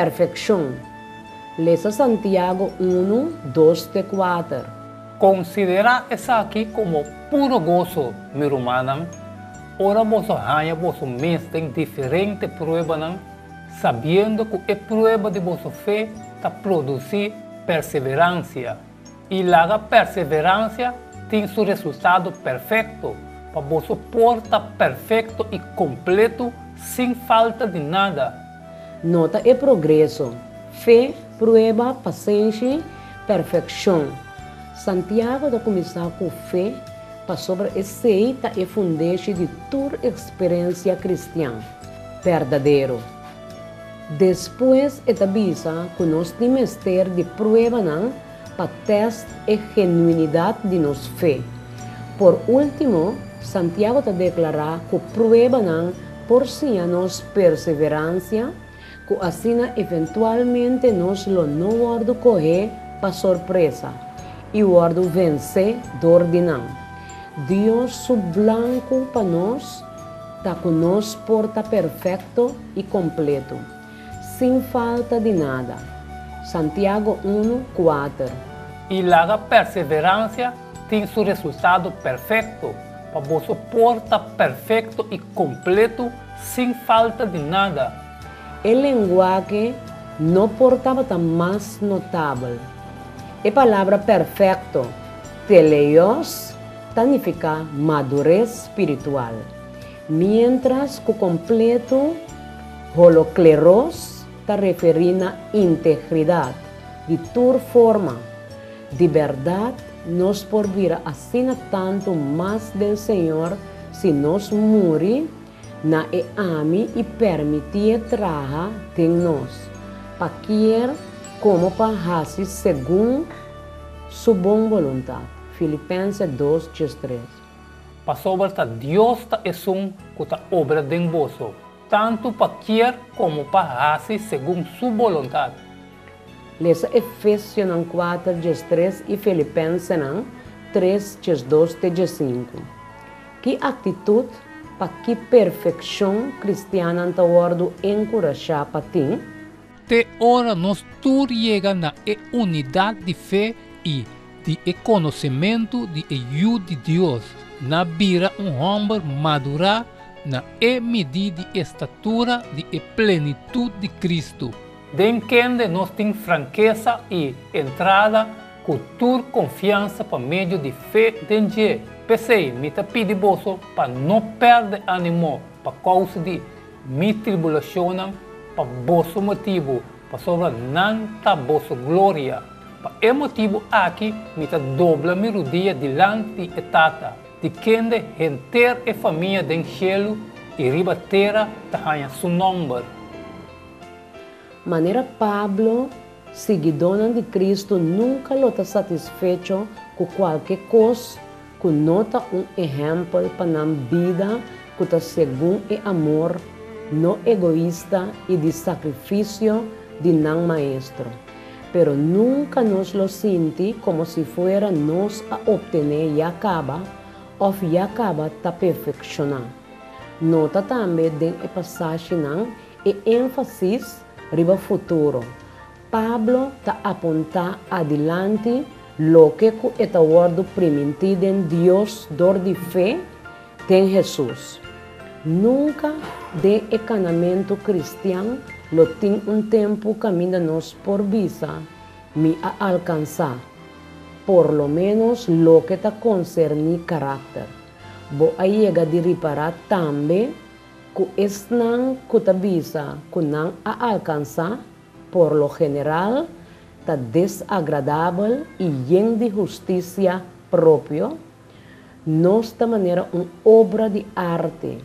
Perfekshon. Lesa Santiago unu, dos te kuater. Konsiderá esaki komo puro goso, mi rumannan, ora boso haña boso mes den diferente pruebanan, sabiendo ku e prueba di boso fe ta produsí perseveransia. I laga perseveransia tin su resultado perfekto, pa boso por ta perfekto i kompleto sin falta di nada. Nota e progreso, fe, prueba, pasenshi, perfekshon. Santiago ta kuminsá ku fe pasobra esei ta e fundeshi di tur eksperensia kristian berdadero. Despues e ta bisa ku nos tin mester di pruebanan pa tèst e genuinidat di nos fe. Por último, Santiago ta deklará ku pruebanan por siña nos perseveransia, ku asina eventualmente nos lo no wòrdu kohé pa sorpresa i wòrdu vensé dor di nan. Dios su blanku pa nos ta ku nos por ta perfekto i kompleto, sin falta di nada. Santiago unu, kuater. I laga perseveransia tin su resultado perfekto, pa boso por ta perfekto i kompleto sin falta di nada. E lenguahe no por tabata mas notabel. E palabra perfekto, teleios, ta nifiká madures spiritual, miéntras ku kompleto, holokleros, ta referí na integridat di tur forma. Di bèrdat, nos por bira asina tantu mas den Señor si nos muri na e ami i permitié traha den nos, pa kier komo pa hasi segun Su bon boluntat. Filipense dos, diestres. Pasobra ta Dios ta esun ku ta obra den boso, tantu pa kier komo pa hasi segun Su boluntat. Lesa Efesionan kuater, diestres i Filipensenan tres, diesdos te diesinku. Ki aktitut pa ki perfekshon kristiannan ta wòrdu enkurashá pa tin? Te ora nos tur yega na e unidat di fe i di e konosementu di e Yu di Dios, na bira un hòmber madurá na e midí di estatura di e plenitut di Kristu. Den kende nos tin frankesa i entrada ku tur konfiansa pa medio di fe den dje. P'esei mi ta pidi boso pa no pèrdè ánimo pa kousa di mi tribulashonnan pa boso motibu, pasobra nan ta boso gloria. Pa e motibu aki mi ta dobla mi rudia dilanti di e Tata, di kende henter e famia den shelu i riba tera ta haña su nòmber. Manera Pablo, siguidónan di Kristu nunka lo ta satisfecho ku kualke kos ku no ta un ehèmpel pa nan bida ku ta segun e amor no egoista i di sakrifisio di nan Maestro. Pero nunka nos lo sinti komo si fuera nos a optené ya kaba òf ya kaba ta perfekshoná. Nota tambe den e pasashinan E énfasis riba futuro. Pablo ta apuntá adilanti loke ku e ta wòrdu primintí den Dios dor di fe den Hesus. Nunka den e kanamentu kristian lo tin un tempu kaminda nos por bisa, Mi a alkansá, por lo ménos loke ta konserní karakter. Bo a yega di ripará tambe Ku esnan ku ta bisa ku nan a alkansá, por lo general ta desagradabel i yen di hustisia propio, nos ta manera un obra di arte.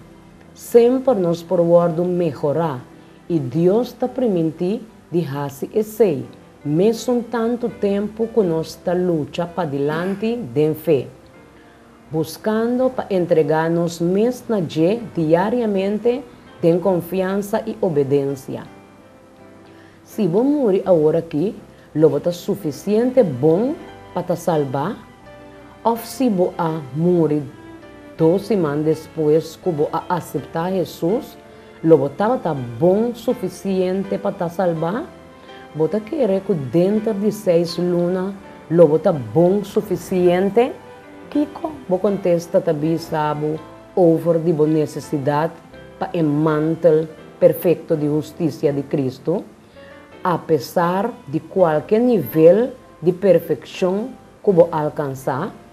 Semper nos por wòrdu mehorá i Dios ta primintí di hasi esei mesun tantu tempu ku nos ta lucha padilanti den fe. Buskando pa entregá nos mes na dje diariamente den konfiansa i obedensia. Si bo muri aworakí, lo bo ta sufisiente bon pa ta salbá? Òf si bo a muri dos siman despues ku bo a aseptá Hesus, Lo bo tabata bon sufisiente pa ta salbá? Bo ta kere ku denter di seis luna lo bo ta bon sufisiente? Kiko bo kontesta ta bisa bo over di bo nesesidat pa e mantel perfekto di hustisia di Kristu? Apesar di kualke nivel di perfekshon ku bo alkansá?